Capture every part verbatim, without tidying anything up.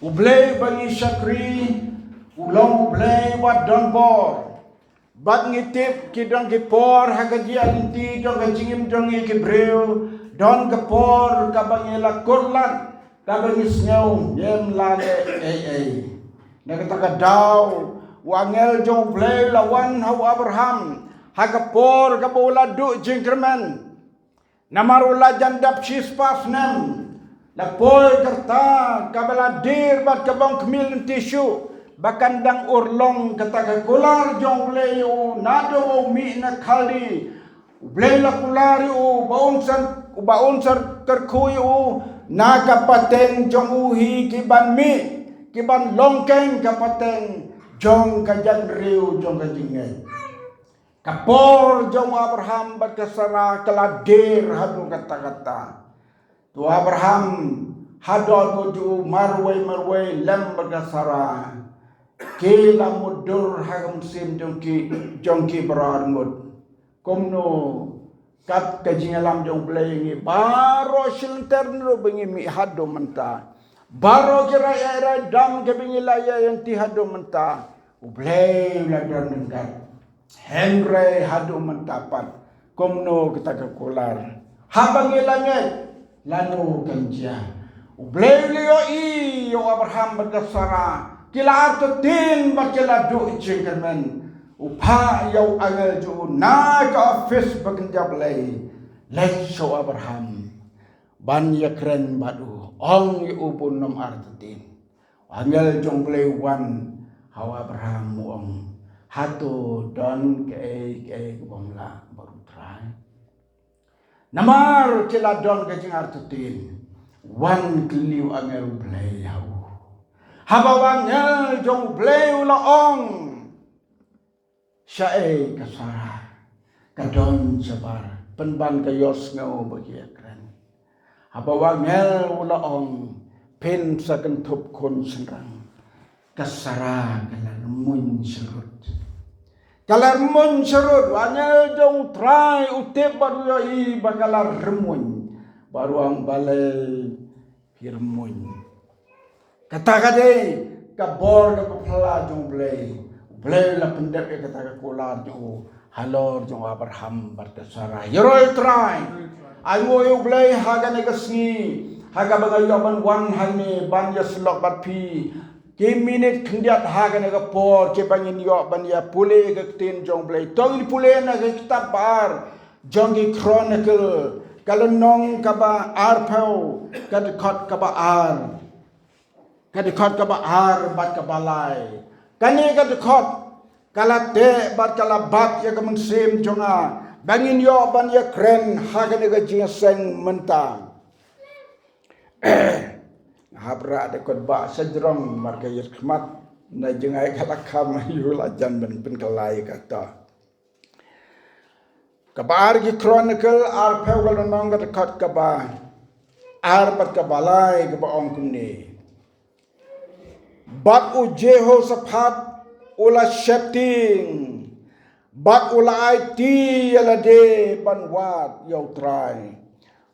U Blei ba ngi shakri u long U Blei wat don bor. Bad ngi tip ki don ki por ha ka jingïaid lynti jong ka jingim jong ngi ki briew, don ka por kaba ngi la kurlat, kaba ngi sngew ngim lah leh ei ei. Na kata ka daw u angel jong U Blei la wan ha u Abraham ha ka por kaba u la duh jingkyrmen. Namar u la jan dap shispah snem, la poi ka rta kaba la dier bad kaba ong khmih lynti shuh, ba kan dang urlong kata ka kular jong U Blei ïa u naduh ba u mih na Kaldi. U Blei la kular ïa u ba un sa, ba un sa kyrkhu ïa u na ka pateng jong u hi ki ban mih, ki ban long keng ka pateng jong ka jaitbynriew jong ka jingngeit. Ka por jong u Abraham bad ka Sara ka la dier haduh katta katta. Te u Abraham haduh ngut jong u marwei marwei lem bad ka Sara, ki la mutdur ha ka mynsiem jong ki, jong ki baroh arngut. Kumno kat ka jingïalam jong U Blei ïa ngi baroh shi lynter, naduh ba ngi mih haduh mynta. Baroh ki rai ïaid rai dam kiba ngi la ïaid lynti haduh mynta, U Blei u la don ryngkat. Hynrei haduh mynta pat, kumno kata ka kular? Haba ngi la ngeit, lano kan jia? U Blei u la ïohi ïa u Abraham bad ka Sara, ki la artatien bad ki la duh jingkyrmen. U phah ïa u angel jong u na ka ophis ba kynja Blei, leit sha u Abraham ban ïakren bad u, ong ïa u ba un nym artatien. U angel jong U Blei u wan ha u Abraham, u ong, hato don kaei kaei kaba ym lah bad U Trai? Namar ki la don ka jingartatien, wan kylli u angel U Blei ha u. Haba u angel jong U Blei u la ong, shaei ka Sara, ka don shabar, pynban ka ïohsngew ba ki ïakren. Haba u angel u la ong, phin sa kynthup khun shynrang, ka Sara ka la rymmuiñ sharud. Ka la rymmuiñ sharud, u angel jong U Trai u tip bad u ïohi ba ka la rymmuiñ. Bad u ong, balei phi rymmuiñ? Kata ka dei ka bor kaba phylla jong U Blei. U Blei u la pyndep ïa kata ka kular jong u halor jong u Abraham bad ka Sara. Ïaroh ïa U Trai. Ai nguh ïa U Blei ha kane ka sngi, ha kaba nga ïoh ban wan hangne ban ïasyllok bad phi. Ki minit khyndiat ha kane ka por kiba ngin ïoh ban ïa pule ka ktien jong U Blei. To ngin pule na ka kitab ba ar jong ki Chronicle, ka lynnong kaba arphew, ka dkhot kaba ar. Ka dkhot kaba ar bad kaba lai. Kane ka dkhot ka la teh bad ka la bat ïa ka mynsiem jong nga ba ngin ïoh ban ïakren ha kane ka jingïaseng mynta. Hap rah da kot ba sa jrong mar ka ïit khmat na jngai ka la kham ïa u la jan ban pynkylla ïa kata. Kaba ar ki Chronicle arphew ka lynnong ka dkhot kaba ar bad kaba lai kaba ong kumne. Bad u Jehoshaphat u la sheptieng bad u la aiti ïa lade ban wad ïa U Trai.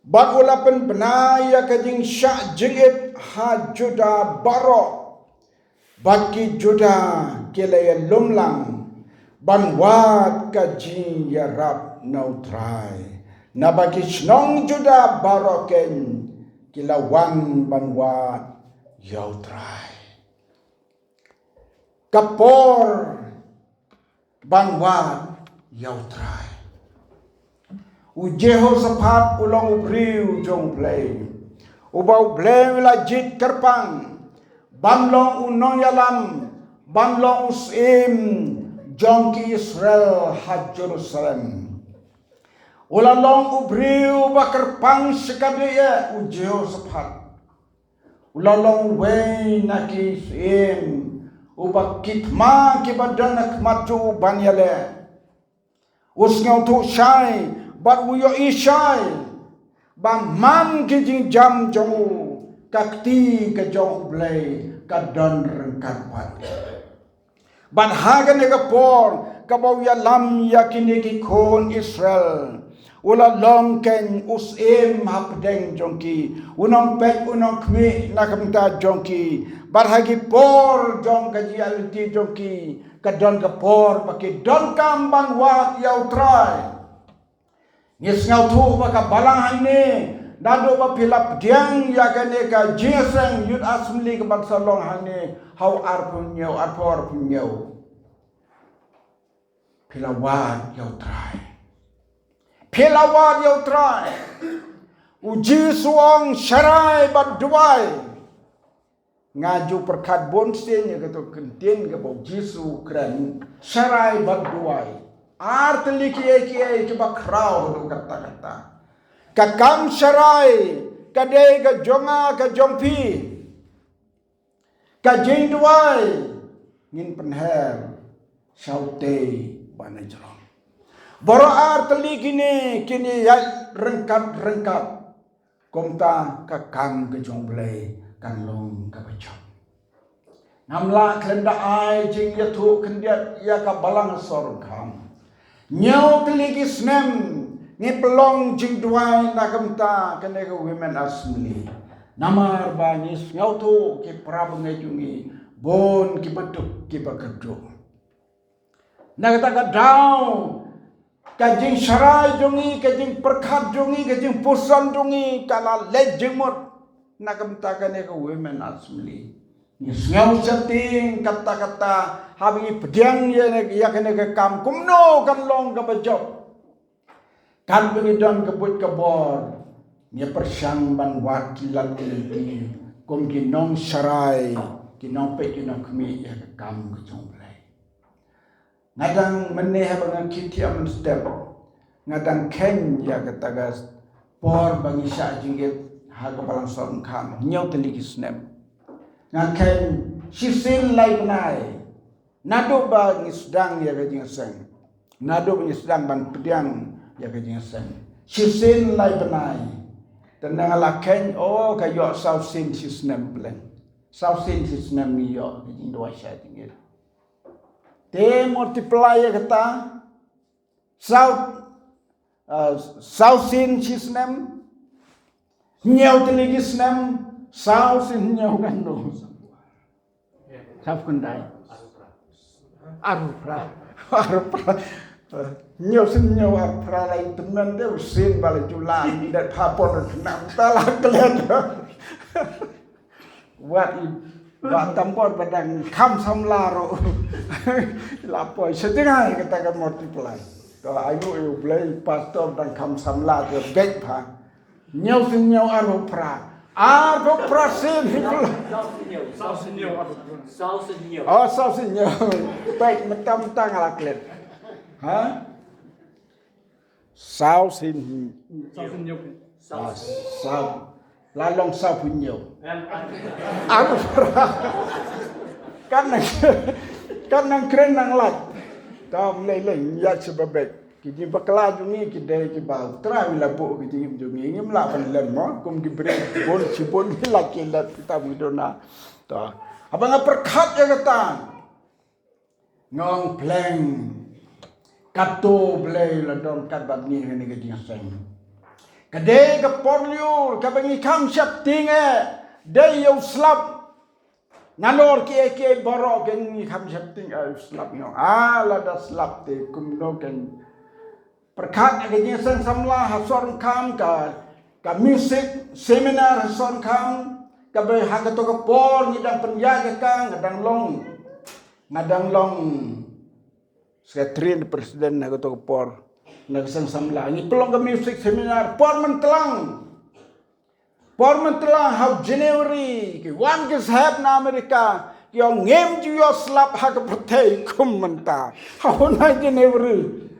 Bad u la pynbna ïa ka jingshah jingit ha Juda baroh. Bad ki Juda ki la ïalum lang ban wad ka jingïarap na U Trai. Naba ki shnong Juda baroh keiñ ki la wan ban wad ïa U Trai. Ka por ban wad ïa U Trai. U Jehoshaphat u long u briew jong U Blei, uba U Blei u la jied kyrpang ban long u nongïalam, ban long u syiem jong ki Israel ha Jerusalem. U la long u briew ba kyrpang shikatdei eh u Jehoshaphat. U la long uwei na ki syiem uba ki thma kiba don ha khmat jong u ban ïaleh. U sngewthuh shai bad u ïohi shai ba man ki jingjam jong u, ka kti ka jong U Blei ka don ryngkat bad u. Bad ha kane ka por kaba u ïalam ïa kine ki khun Israel, U la long kein u syiem hapdeng jong ki, u nongpeit u nongkhmih na ka bynta jong ki. Bad ha ki por jong ka jingïaid lynti jong ki, ka don ka por ba ki donkam ban wad ïa U Trai. Ngi sngewthuh ba ka balang hangne, naduh ba phi la pdiang ïa kane ka jingïaseng Youth Assembly ka ban sa long hangne ha u arphew hynñiew, arphew, arphew hynñiew. Phi la wad ïa U Trai. Phi la wad ïa U Trai. U Jisu u ong, sharai bad duwai. Nga ju pyrkhat bun sien ïa kato ka ktien kaba U Jisu u kren, sharai bad duwai. Ar tylli kiei kiei kiba khraw haduh katta katta. Ka kam sharai ka dei ka jong nga, ka jong phi. Ka jingduwai ngin pynher sha utei ba na jrong. Baroh ar tylli kine kin ïaid ryngkat ryngkat. Kumta ka kam ka jong U Blei kan long kaba jop. Ngam lah khlem da ai jingïathuh khyndiat ïa ka balang sor kham. Hynñiew tylli ki snem ngi pynlong jingduwai na ka bynta kane ka Women Assembly. Namar ba ngi sngewthuh ki para bangeit jong ngi bun kiba duk kiba kyrduh. Na kata ka daw ka jingsharai jong ngi, ka jingpyrkhat jong ngi, ka jingpuson jong ngi ka la leit jingmut na ka bynta kane ka Women Assembly. Ngi sngew sheptieng katta katta haba ngi pdiang ïa, ïa kane ka kam kumno kan long kaba jop. Katba ngi don ka buit ka bor, ngi pyrshang ban wad ki lad ki lynti kum ki nongsharai, ki nongpeit ki nongkhmih ïa ka kam ka jong U Blei. Nga dang mynne haba nga kit thiah mynstep, nga dang kheiñ ïa kata ka por ba ngi shah jingit ha ka balang sor kham hynñiew tylli ki snem. Nga kheiñ shisien lai bnai naduh ba ngi sdang ïa ka jingïaseng, naduh ba ngi sdang ban pdiang ïa ka jingïaseng. Shisien lai bnai. Tang nga la kheiñ, oh, ka ïoh saw sien shi snem pleng. Saw sien shi snem ngi ïoh ka jingduwai shah jingit. Te multiply ïa kata, saw, ah, saw sien shi snem, hynñiew tylli ki snem, saw sien hynñiew kan long. Saw khyndai. Arphew phra. Arphew phra. Hynñiew sien hynñiew arphew phra la i tymmen te u sien ba la ju la ngi dei pha por khynnah ta la klet. Wat i, wat tam por ba dang kham samla ruh. La poi sha jngai kata ka multiply. To ai nguh ïa U Blei pastor dang kham samla te beit pha. Hynñiew sien hynñiew arphew phra. Arphew phra sien hi pula. Saw sien hynñiew. Saw sien hynñiew. Oh, saw sien hynñiew. Beit mynta mynta nga la klet. Ha? Saw sien hynñiew. Saw sien hynñiew. Ah, saw. La long saw phew hynñiew. Arphew phra. Kan nang, kan nang kren nang lait. Tam lei lei ïa shi ba beit. Ki jingbakla jong ngi ki dei kiba U Trai u la buh ki jingim jong ngi, ngim lah ban len mo kum ki briew bun shibun ki la ki len kita bidona. To. Haba nga pyrkhat ïa kata, nga ong pleng, kato Blei la don kat bad ngi ha kane ka jingïaseng. Ka dei ka por lyiur kaba ngi kham sheptieng eh, dei ïa u slap. Nalor kiei kiei baroh ki ngi kham sheptieng ïa u slap, ngi ong ah lada slap te kumno kan. Pyrkhat ïa ka jingïaseng samla ha Sohryngkham, ka, ka music seminar ha Sohryngkham, kaba ha kato ka por ngi dang pynïaid ïa ka, nga dang long, nga dang long secretary and president ha kato ka por. Na ka seng samla ngi pynlong ka music seminar por Myntlang. Por Myntlang ha u January, ki wan ki sahep na Amerika, ki ong ngim ju ïoh slap ha ka pyrthei kum mynta. Ha u na January.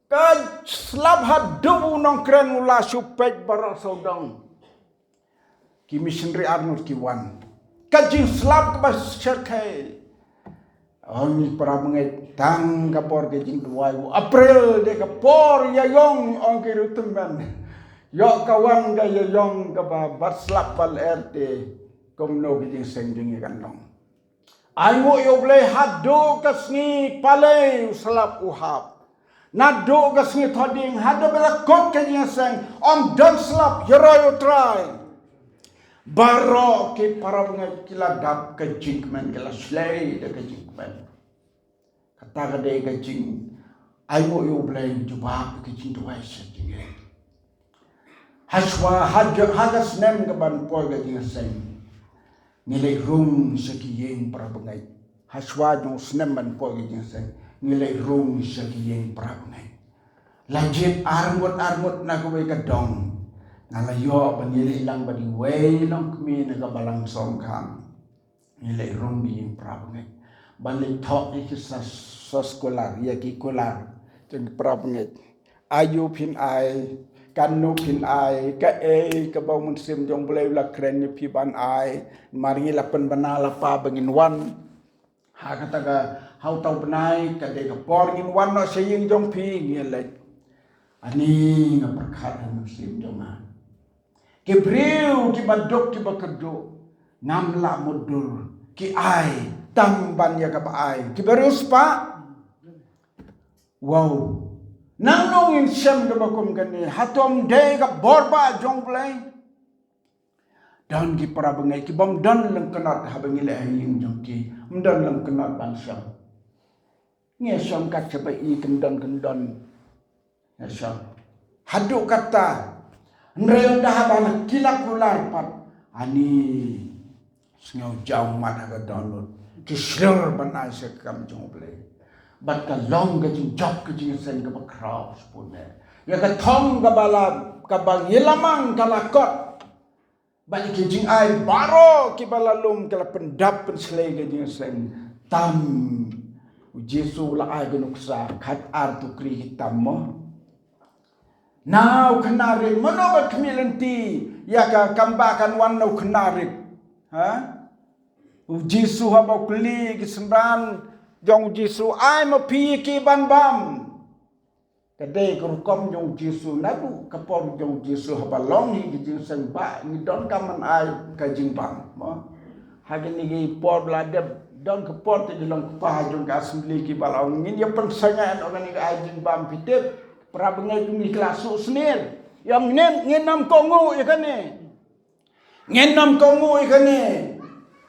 Ka slap haduh u nongkren u la shu peit baroh sawdong. Ki missionary arngut ki wan. Ka jingslap kaba shyrkhei. Ong ngi para bangeit tang ka por ka jingduwai u April dei ka por ïaïong ong ki riewtymmen. Ïoh ka wan ka ïaïong kaba bat slap ba lyer te kumno ka jingseng jong ngi kan long. Ai nguh ïa U Blei haduh ka sngi palei u slap u hap. Naduh ka sngi Thohdieng haduh ba la kut ka jingïaseng, ym don slap, ïaroh ïa U Trai. Baroh ki para bangeit ki la dap ka jingkmen, ki la shlei da ka jingkmen. Kata ka dei ka jingainguh ïa U Blei, jubab ka jingduwai sha jingim. Hashwa ha ka snem ka ban poi ka jingïaseng, ngi leit rung sha ki ïing para bangeit. Hashwa jong u snem ban poi ka jingïaseng, ngi leit rung sha ki ïing para bangeit. La jied arngut arngut na kawei ka dong. Nga la ïoh ban ïaleit lang bad iwei i longkmie na ka balang sawdong. Ngi leit rung ki ïing para bangeit ban leit thoh ïa ki sa, sa scholar, ïa ki kular jong ki para bangeit. Aïu phin ai, kano phin ai, kaei kaba u Mynsiem jong U Blei u la kren ïa phi ban ai. Namar ngi la pynbna lypa ba ngin wan ha kata ka, ha uta u bnai, ka dei ka por ngin wan noh sha ïing jong phi, ngi leit. Ani nga pyrkhat ha u Mynsiem jong nga, ki briew kiba duk kiba kyrduh, ngam lah mutdur, ki ai tang ban ïa kaba ai. Kiba riewspah. Wow. Nangno ngin shem kaba kum kane? Hato ym dei ka bor ba jong U Blei? Don ki para bangeit kibym don lyngknot haba ngi leit ha ïing jong ki, ym don lyngknot ban shem. Ngi shem kat shaba i kyndon kyndon. Ngi shem haduh katta. Hynrei ynda haba la ki la kular pat, ani sngew jaw mat ha ka dohnud, ki shlur ban ai sha ka kam jong U Blei. Bad ka long ka jingjop ka jingïaseng kaba khraw shibun eh. Ïa ka thong kaba la, kaba ngi la mang ka la kot. Bad ki jingai baroh kiba la lum ki la pyndap pynshlei ka jingïaseng. Tam U Jisu u la ai ka nuksa, khat ar tukri ki tam mo. Na u khynnah rit, mano ba khmih lynti ïa ka, kam ba kan wan na u khynnah rit? Ha? U Jisu haba u kylli ki synran jong U Jisu, ai ma phi ki ban bam. Ka dei ka rukom jong U Jisu, naduh ka por jong U Jisu haba long hi ka jingïaseng ba ngi donkam ban ai ka jingbam. Mo, ha kine ki por ba la dep, don ka por te ki long kpa jong ka assembly kiba la ong, ngin ïa pynsangeh noh kane ka ai jingbam, phi tip. Para bangeit jong ngi ki la suk snier. Ïa ngin, ngin nym kohnguh ïa kane. Ngin nym kohnguh ïa kane.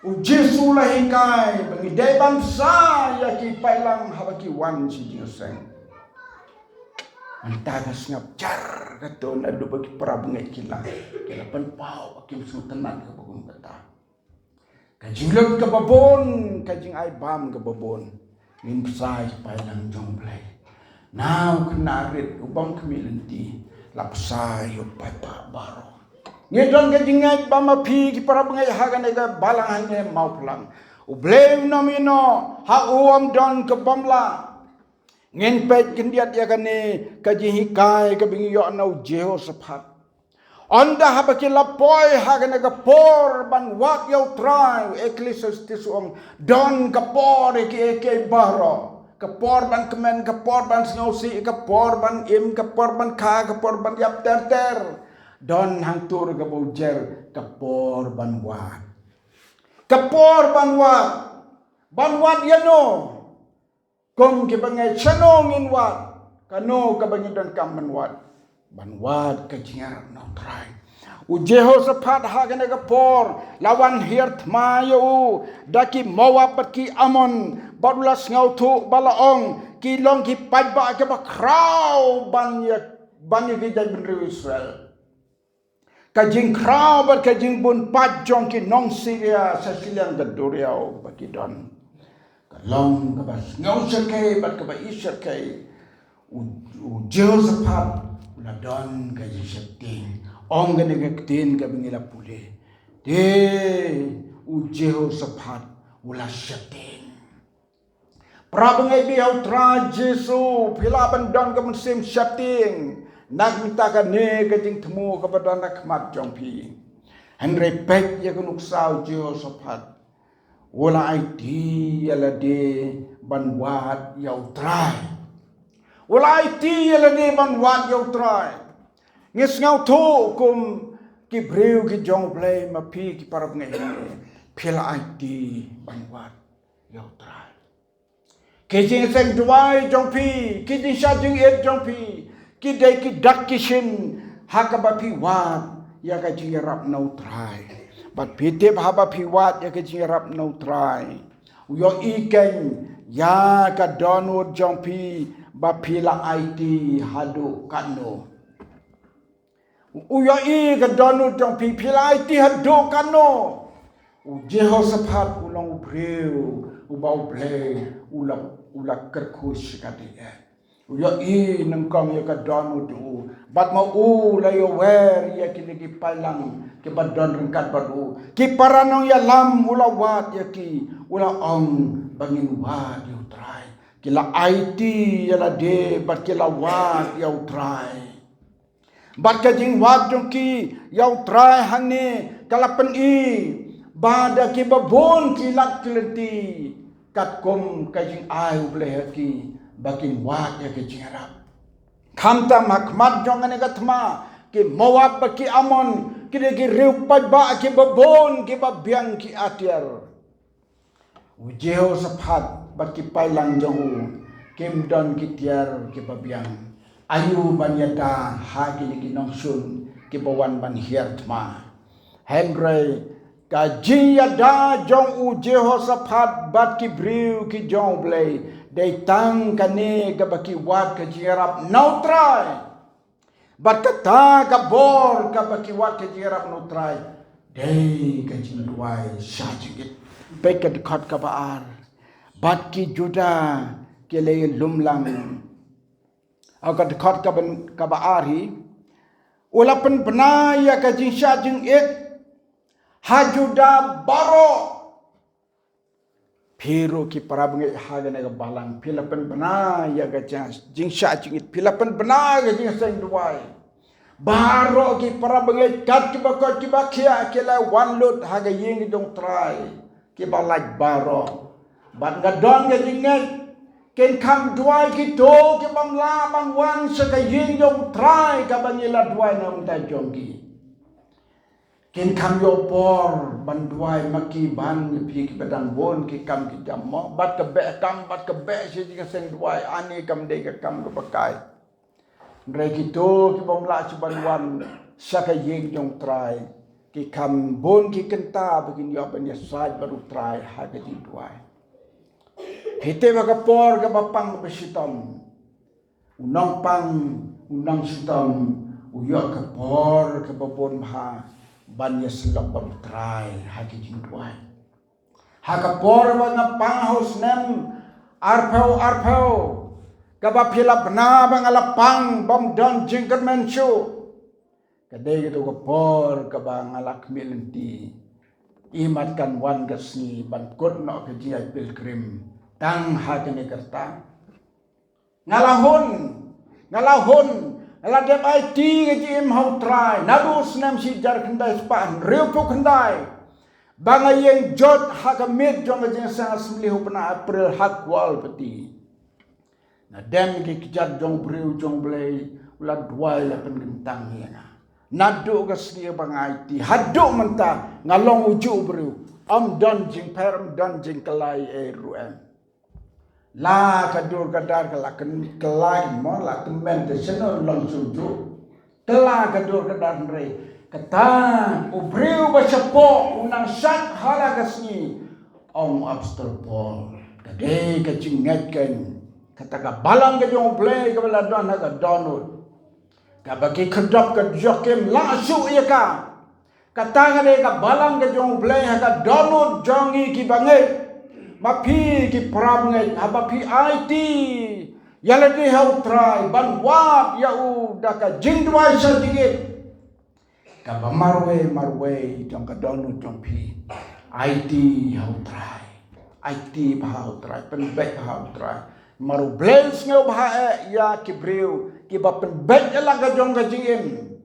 U Jisu u la hikai ba ngi dei ban bsa ïa ki paidlang haba ki wan sha jingïaseng. Mynta ka sngap jar kato, naduh ba ki para bangeit ki la, ki la pynpaw ba kim sngewtynnat kaba kum kata. Ka jinglut kaba bun, ka jingai bam kaba bun. Ngin bsa ïa ki paidlang jong U Blei. Na u khynnah rit u bym khmih lynti, la bsa ïa u paidbah baroh. Ngi don ka jingngeit ba ma phi ki para bangeit ha kane ka balang hangne Mawphlang, U Blei un ym ïehnoh, ha u ym don ka bym lah. Ngin peit khyndiat ïa kane ka jinghikai kaba ngi ïoh na u Jehoshaphat. Ynda haba ki la poi ha kane ka por ban wad ïa U Trai, u Ecclesiastes u ong, don ka por ïa kiei kiei baroh. Ka por ban kmen, ka por ban sngewsih, ka por ban im, ka por ban kha, ka por ban ïap ter ter. Don hangto ruh kaba u jer, ka por ban wad. Ka por ban wad. Ban wad ïano? Kum ki bangeit, shano ngin wad? Kano kaba ngi donkam ban wad? Ban wad ka jingïarap na U Trai. U Jehoshaphat ha kane ka por la wan hiar thma ïa u da ki Moab bad ki Ammon, bad u la sngewthuh ba la ong ki long ki paidbah kiba khraw ban ïa, ban ïa ki jaitbynriew Israel. Ka jingkhraw bad ka jingbun paid jong ki nong Syria sha shiliang ka duriaw ba ki don, ka long kaba sngewshyrkhei bad kaba isyrkhei. U, u Jehoshaphat u la don ka jingsheptieng. Ong kane ka ktien kaba ngi la pule. Te u Jehoshaphat u la sheptieng. Para bangeit ba ïeit ha U Trai Jisu, phi lah ban don ka mynsiem sheptieng na ka bynta kane ka jingthmu kaba don ha khmat jong phi. Hynrei peit ïa ka nuksa u Jehoshaphat. U la aiti ïa lade ban wad ïa U Trai. U la aiti ïa lade ban wad ïa U Trai. Ngi sngewthuh kum ki briew ki jong U Blei, ma phi ki para bangeit, phi la aiti ban wad ïa U Trai. Ki jingseng duwai jong phi, ki jingshah jingit jong phi, ki dei ki dak ki shin ha kaba phi wad ïa ka jingïarap na U Trai. Bad phi tip haba phi wad ïa ka jingïarap na U Trai, u ïohi keiñ ïa ka dohnud jong phi ba phi la aiti haduh katno. U ïohi ka dohnud jong phi, phi la aiti haduh katno. U Jehoshaphat u long u briew uba U Blei u la, u la kyrkhu shikatdei. U ïohi nyngkong ïa ka dohnud u, bad ma u la ïohi ïa kine ki paidlang kiba don ryngkat bad u, ki para nongïalam u la wad ïa ki, u la ong ba ngin wad ïa U Trai. Ki la aiti ïa lade bad ki la wad ïa U Trai. Bad ka jingwad jong ki ïa U Trai hangne ka la pyni ba da kiba bun ki lad ki lynti katkum ka jingai U Blei ha ki ba kin wad ïa ka jingïarap. Khamtam ha khmat jong kane ka thma, ki Moab bad ki Ammon ki dei ki riew paidbah kiba bun kiba biang ki atiar. U Jehoshaphat bad ki paidlang jong u kim don ki tiar kiba biang. Aïu ban ïada ha kine ki nongshun kiba wan ban hiar thma? Hynrei ka jingïada jong u Jehoshaphat bad ki briew ki jong U Blei dei tang kane kaba ki wad ka jingïarap na U Trai. Bad kata ka bor kaba ki wad ka jingïarap na U Trai dei ka jingduwai shah jingit. Peit ka dkhot kaba ar. Bad ki Juda ki la ïalum lang. Au, ka dkhot kaba, kaba ar hi. U la pynbna ïa ka jingshah jingit ha Juda baroh. Phi ruh ki para bangeit ha kane ka balang, phi la pynbna ïa ka jing, jingshah jingit, phi la pynbna ïa ka jingseng duwai. Baroh ki para bangeit kat kiba koit kiba khiah ki la wan lut ha ka ïing jong U Trai, kiba lait baroh. Bad nga don ka jingngeit, kin kham duwai kito kibym lah ban wan sha ka ïing jong U Trai kaba ngi la duwai na ka bynta jong ki. Kin kham ïoh por ban duwai ma ki ban ïa phi kiba dang bun ki kam ki jam mo, bad ka beh kam, bad ka beh shi jingseng duwai, ani kam dei ka kam kaba kai. Hynrei kito kibym lah shuh ban wan sha ka ïing jong U Trai, ki kham bun ki kynta ba kin ïoh ban ïasaid bad U Trai ha ka jingduwai. Phi tip ha ka por kaba pang kaba shitom, u nongpang, u nongshitom u ïoh ka por kaba bun bha ban ïasyllok bad U Trai ha ki jingduwai. Ha ka por ba nga pang ha u snem arphew arphew, kaba phi la bna ba nga la pang bym don jingkyrmen shuh, ka dei kato ka por kaba nga la khmih lynti. Imat kan wan ka sngi ban kut noh ka jingïaid pilgrim tang ha kane ka rta. Nga la hun, nga la hun, nga la dep aiti ka jingim ha U Trai naduh u snem shi hajar khyndai spah hynriewphew khyndai, ba nga ïeng jot ha ka miet jong ka Jingseng Assembly ha u bnai April ha Kawalpati. Na dem ki kjat jong u briew jong U Blei u la duwai, la pynkyntang ïa nga. Naduh ka sngi ba nga aiti haduh mynta nga long ujuh u briew. Ym don jingpher, ym don jingkylla ei ruh em. La ka dur ka dar ka la kyn-, kylla mo, la kmen te shano long shuh ujuh. Kylla ka dur ka dar, hynrei kata u briew ba shapoh u nang shait ha la ka sngi, ong u Apostol Paul. Ka dei ka jingngeit keiñ, kata ka balang ka jong U Blei kaba la don ha ka dohnud, kaba ki khyrdop ka jong kim lah shuh ïa ka. Kata ka dei ka balang ka jong U Blei ha ka dohnud jong ngi kiba ngeit. Ma phi ki para bangeit, haba phi aiti ïa lade ha U Trai ban wad ïa u da ka jingduwai shah jingit, kaba marwei marwei jong ka dohnud jong phi, aiti ha U Trai. Aiti bha ha U Trai, pynbeit bha ha U Trai. Namar U Blei u sngewbha eh ïa ki briew kiba pynbeit ïa la ka jong ka jingim,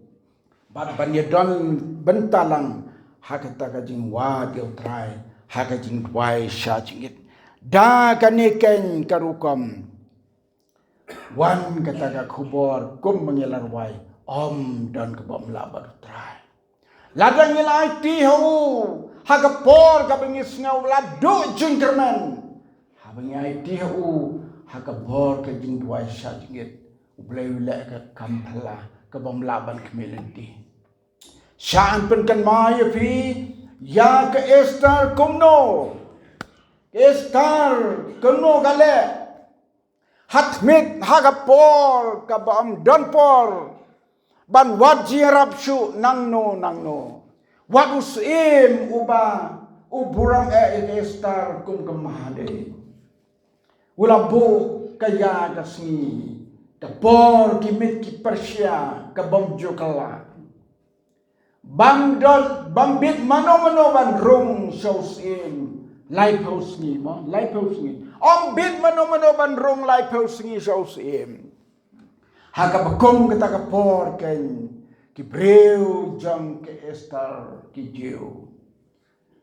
bad ban ïadon bynta lang ha kata ka jingwad ïa U Trai ha ka jingduwai shah jingit. Da kane keiñ ka rukom, wan kata ka khubor kum ba ngi la rwai, ym don kaba ym lah bad U Trai. Lada ngi la aiti ha u ha ka por kaba ngi sngew la duh jingkyrmen, ha Haba ngi aiti ha u ha ka bor ka jingduwai shah jingit, U Blei u leh ka kam phylla ka bym lah ban khmih lynti. Shah ngan pynkynmaw ïa phi ïa ka Esther kumno. Ka Esther kumno ka leh. Ha khmih ha ka por kaba ym don por ban wad jingïarap shuh nangno nangno. Wat u syiem uba u burom eh ïa ka Esther kum ka Mahadei. U la buh ka ïa ka sngi, ka por ki Mid ki Persia ka bym ju kylla. Bym don, bym bit mano mano ban rung sha u syiem laiphew sngi mo, laiphew sngi. Ym bit mano mano ban rung laiphew sngi sha u syiem. Ha kaba kum kata ka por keiñ ki briew jong ka Esther ki Jiw,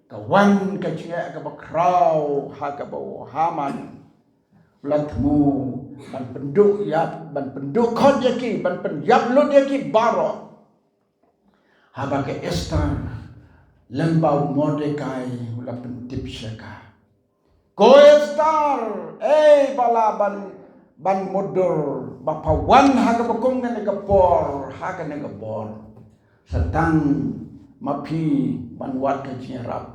ka wan ka jingeh kaba khraw ha kaba u Haman u la thmu ban pynduh ïap, ban pynduh khot ïa ki, ban pynïap lut ïa ki baroh. Haba ka Esther lem bad u Mordekai u la pyntip sha ka, ko Esther, ei ba lah ban, ban mutdur, ba pha wan ha kaba kum kane ka por, ha kane ka bor, sa tang ma phi ban wad ka jingïarap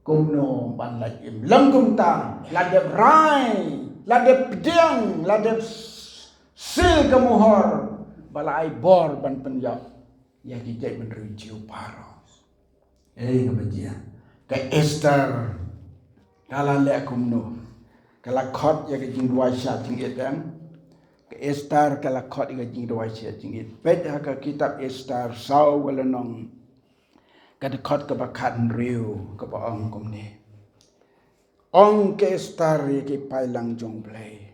kumno ban lait im. Lem kumta la dep rai, la dep pdiang, la dep s-, sil ka muhor ba la ai bor ban pynïap ïa ki jaitbynriew Jiw baroh. Ei kaba jia, ka Esther ka la leh kumno? Ka la khot ïa ka jingduwai shah jingit, em? Ka Esther ka la khot ïa ka jingduwai shah jingit. Peit ha ka kitab Esther saw ka lynnong, ka dkhot kaba khathynriew kaba ong kumne. Ong ka Esther ïa ki paidlang jong U Blei.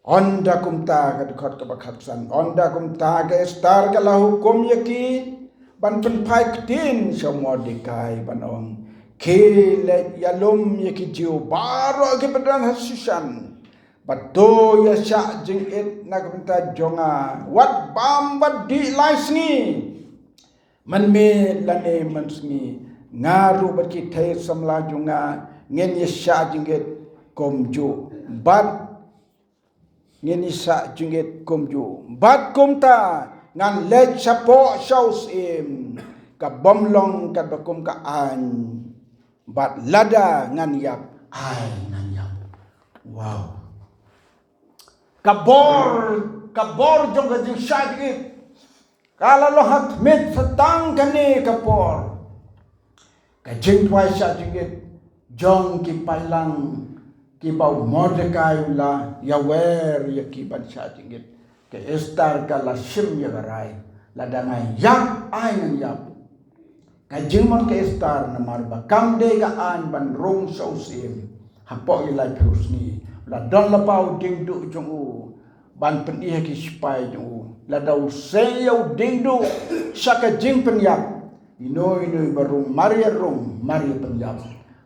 Ynda kumta, ka dkhot kaba khatsan, ynda kumta ka Esther ka la hukum ïa ki ban pynphai ktien sha u Mordekai ban ong, khie leit ïalum ïa ki Jiw baroh kiba don ha Sushan, bad to ïa shah jingit na ka bynta jong nga, wat bam wat dih lai sngi. Mynmiet lane mynsngi, nga ruh bad ki thei samla jong nga ngin ïa shah jingit kumjuh, bad ngin ïa shah jingit kumjuh. Bad kumta ngan leit shapoh sha u syiem, ka bym long katba kum ka aiñ. Bad lada ngan ïap, ai ngan ïap. Wow. Ka bor, ka bor jong ka jingshah jingit ka la long ha khmih, sa tang kane ka por. Ka jingduwai shah jingit jong ki paidlang kiba u Mordekai u la ïawer ïa ki ban shah jingit. Ka Esther ka la shim ïa ka rai, lada nga ïap, ai ngan ïap. Ka jingmut ka Esther namar ba kam dei ka aiñ ban rung sha u syiem hapoh ki laiphew sngi. La don lypa u diengduh jong u ban pyni ha ki sipai jong u. Lada u sei ïa u diengduh sha ka jingpynïap, ino ino ba rung, mar ïa rung, mar ïa pynïap,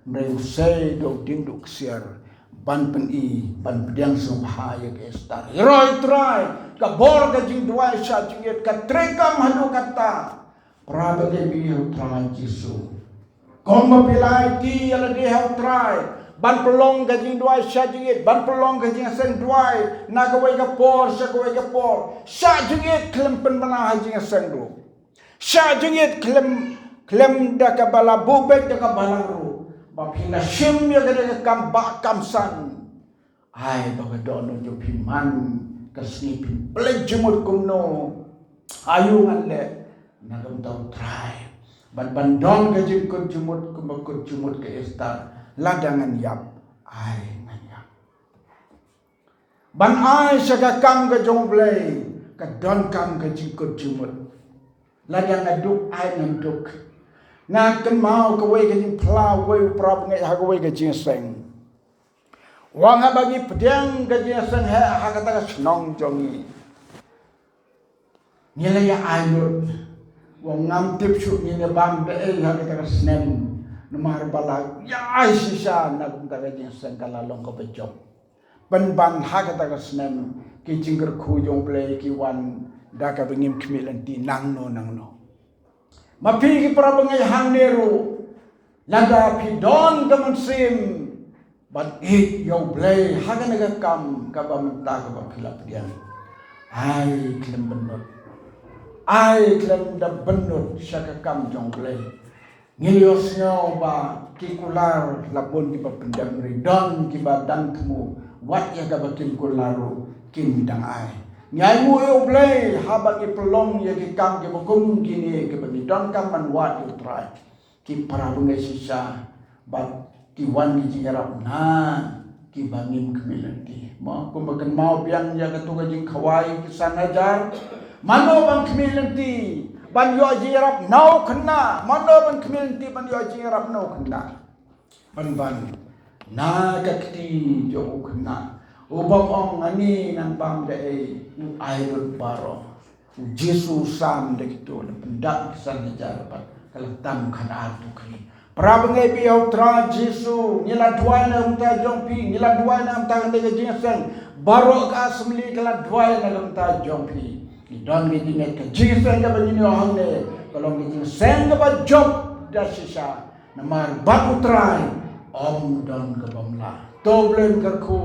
hynrei u sei da u diengduh ksiar ban pyni, ban pdiang sngewbha ïa ka Esther. Hynrei Trai, ka bor ka jingduwai shah jingit ka treikam haduh katta. Para bangeit, ïa u Trai Jisu. Kumba phi la aiti ïa lade ha u Trai ban pynlong ka jingduwai shah jingit, ban pynlong ka jingïaseng duwai na kawei ka por sha kawei ka por. Shah jingit khlem pynbna ha jingïaseng ruh. Shah jingit khlem, khlem da kaba la buh beit da ka balang ruh. Ba phi la shim ïa kane ka kam bah kam san. Ai ba ka dohnud jong phi man ka sngi phin pynleit jingmut kumno. Aïu ngan leh na ka bynta u Trai. Ban, ban don ka jingkut jingmut kumba kut jingmut ka Esther. Lada ngan ïap, ai ngan ïap. Ban ai sha ka kam ka jong U Blei, ka donkam ka jingkut jingmut. Lada nga duk, ai ngan duk. Nga kynmaw kawei ka jingphla uwei u para bangeit ha kawei ka jingïaseng. Wan haba ngi pdiang ka jingïaseng ha, ha kata ka shnong jong ngi, ngi la ïa ai lut. Wan ngam tip shuh ngin ïa bam da ei ha kata ka snem. Namar ba la ïa ai shisha na ka bynta ka jingïaseng ka la long kaba jop. Pynban ha kata ka snem ki jingkyrkhu jong U Blei ki wan da kaba ngim khmih lynti nangno nangno. Ma phi ki para bangeit hangne ruh, lada phi don ka mynsiem Bad ïeit ïa U Blei ha kane ka kam kaba mynta kaba phi la pdiang. Ai khlem bynnud. Ai khlem da bynnud sha ka kam jong U Blei. Ngi ïohsngew ba ki kular la bun kiba pyndem ri, don kiba dang thmu, wat ïa kaba kim kular ruh kim dang ai. Ngi ai nguh ïa U Blei haba ngi pynlong ïa ki kam kiba kum kine kiba ngi donkam ban wad ïa U Trai. Ki para bangeit shisha bad ki wan ki jingïarap na kiba ngim khmih lynti. Mo kumba kynmaw biang ïa kato ka jingkhawai ki san hajar. Mano ban khmih lynti ban ïoh jingïarap na u khynnah? Mano ban khmih lynti ban ïoh jingïarap na u khynnah? Ban ban na ka kti jong u khynnah u bym ong, ani nang bam da ei, u ai lut baroh. U Jisu u sam da kito, la pyndak ki san hajar bad ka la tam khatar tukri. Para bangeit ba ïeit ha U Trai Jisu, ngi la duwai na ka bynta jong phi, ngi la duwai na ka bynta kane ka jingïaseng. Baroh ka assembly ka la duwai na ka bynta jong phi. Ngi don ka jingngeit ka jingïaseng kaba ngin ïoh hangne ka long ka jingïaseng kaba jop da shisha. Namar bad U Trai ym don ka bym lah. To U Blei un kyrkhu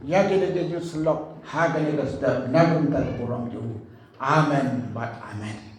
ïa kane ka jingïasyllok ha kane ka step na ka bynta ka burom jong u. Amen bad amen.